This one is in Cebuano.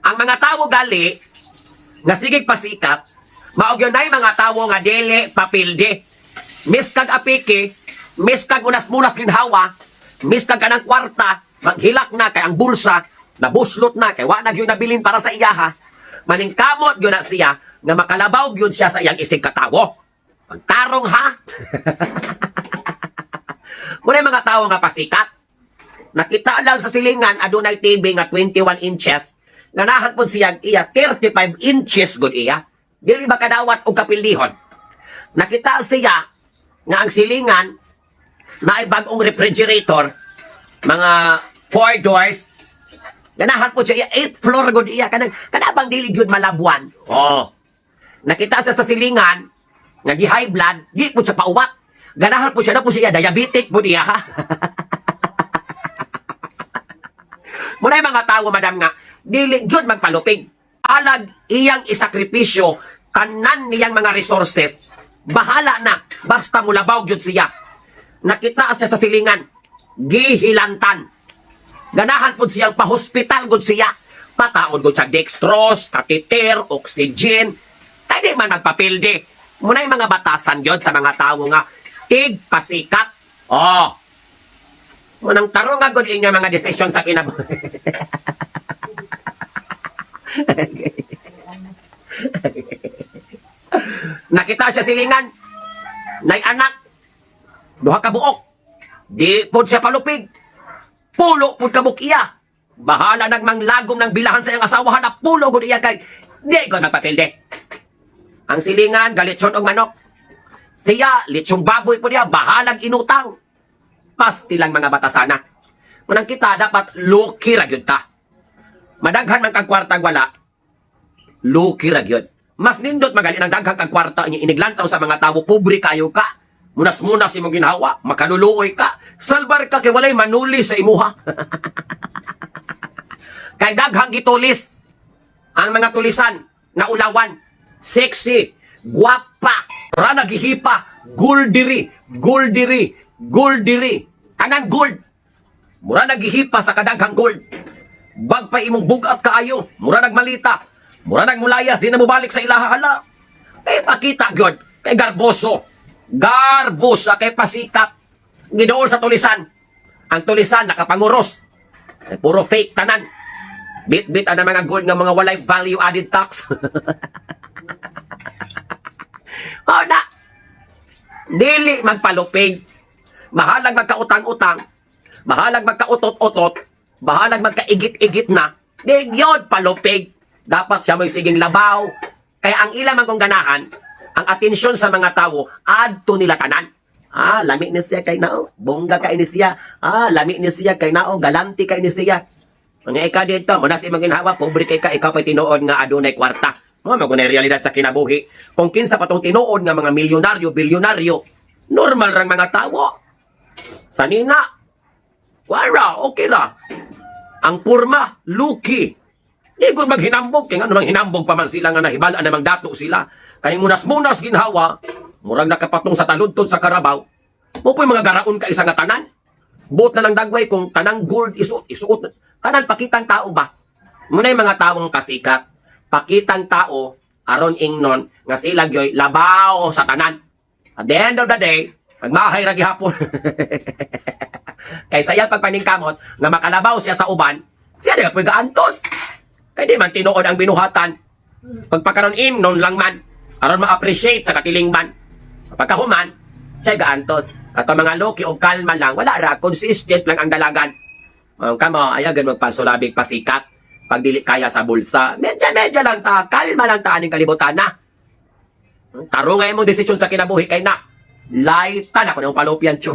Ang mga tawo gali nga sigig pasikat, mao gyud nay mga tawo nga dili papildi. Miskag apiki, miskag munas-munas ginhawa, miskag kanang kwarta, maghilak na kay ang bulsa, nabuslot na kay wa na gyud nabilin para sa iyaha. Maningkamot gyud na siya nga makalabaw gyud siya sa iyang isig katawo. Pagtarong ha. Muna mga tawo nga pasikat. Nakita lang sa silingan adunay TV nga 21 inches. Ganahan pud siya iya 35 inches gud iya. Dili ba kadawat og kapildihon? Nakita siya nga ang silingan na bag-ong refrigerator, mga four doors. Ganahan po siya iya 8 floor gud iya, kanang kanabang dili gyud malabuan. Oh. Nakita siya sa silingan nga gi high blood, di po siya pauwat. Ganahan po siya na po siya diabetic po niya ha. Muna yung mga tao, madam, nga dili gyud magpalupig. Alag iyang isakripisyo tanan niyang mga resources. Bahala na basta mulabaw gyud siya. Nakita siya sa silingan, gihilantan. Ganahan pud siyang pahospital gud siya. Pataon gud siya dextrose, catheter, oxygen. Kay di man magpapildi. Muna yung mga batasan gyud sa mga tao nga tigpasikat. Oh. Munang tarong nga gud inyo mga desisyon sa kinabuhi. Nakita siya silingan. Nay anak. Duha ka buok. Di pod siya palupig. Pulo pud ka iya. Bahala nagmanglagom ng bilahan sa iyang asawa na pulo gud iya kay di ko nagpapilde. Ang silingan galitsyon og manok. Siya litsong baboy po niya, bahalag inutang. Pasti lang mga batasana. Munang kita dapat luki ra gyud ta. Madaghan man kag kwartang wala, luki ra gyud. Mas nindot magali ng daghang kag kwarta inya iniglantaw sa mga tawo, pobre kayo ka. Munas-munas imong ginhawa, makaluluoy ka. Salbar ka kay walay manuli sa imuha. Kay daghang gitulis ang mga tulisan na ulawan, sexy, guwapa, rana gihipa, goldiri, goldiri, goldiri, tanan gold. Mura nagihipa sa kadaghang gold. Bag pa imong bugat kaayo, mura nagmalita, mura nagmulayas, di na mobalik sa ilaha hala. Kay pakita gyud, kay garboso. Garbosa kay pasikat. Giduol sa tulisan. Ang tulisan nakapanguros. Kay puro fake tanan. Bit-bit ang mga gold nga mga walay value added tax. Oh na. Dili magpalupig. Bahalag magkautang-utang. Bahalag magkautot-utot. Bahalag magkaigit-igit na. Di yun palupig. Dapat siya may siging labaw. Kaya ang ilang man kong ganahan, ang atensyon sa mga tao, adto nila tanan. Ah, lami ni siya kay nao. Bongga kay ni siya. Ah, lami ni siya kay nao. Galanti kay ni siya. Mga ikaw dito, muna si maginhawa, pobre kay ka, ikaw pa'y tinuod nga adunay kwarta. Mga magunay realidad sa kinabuhi. Kung kinsa pa tong tinuod nga mga milyonaryo, bilyonaryo, normal rang mga tao. Sanina, wala, okay ra. Ang purma, luki. Di ko maghinambog, kaya nga namang hinambog pa man sila nga nahibala namang dato sila. Kaning munas-munas ginhawa, murag nakapatong sa taludtod sa karabaw. Mo po'y mga garaon ka isa nga tanan. Buot na lang dagway kung tanang gold isuot, isuot. Tanan pakitang tao ba? Muna yung mga taong kasikat. Pakitang tao, aron ingnon, nga sila gyoy labaw sa tanan. At the end of the day, nagmahay ra gihapon. Kay saya pagpaningkamot nga makalabaw siya sa uban, siya di ka gaantos. Kay di man tinuod ang binuhatan. Pagpakaron in, non lang man. Aron ma-appreciate sa katilingban. Sa pagkahuman, siya gaantos. Kato mga loki o kalma lang, wala ra, consistent lang ang dalagan. Oh, kamo, ayaw gan magpasulabig pasikat. Pag dili kaya sa bulsa, medya medya lang ta, kalma lang ta aning kalibutan na. Tarong nga imong desisyon sa kinabuhi kay na. Laita na ko ng palopyan, chu.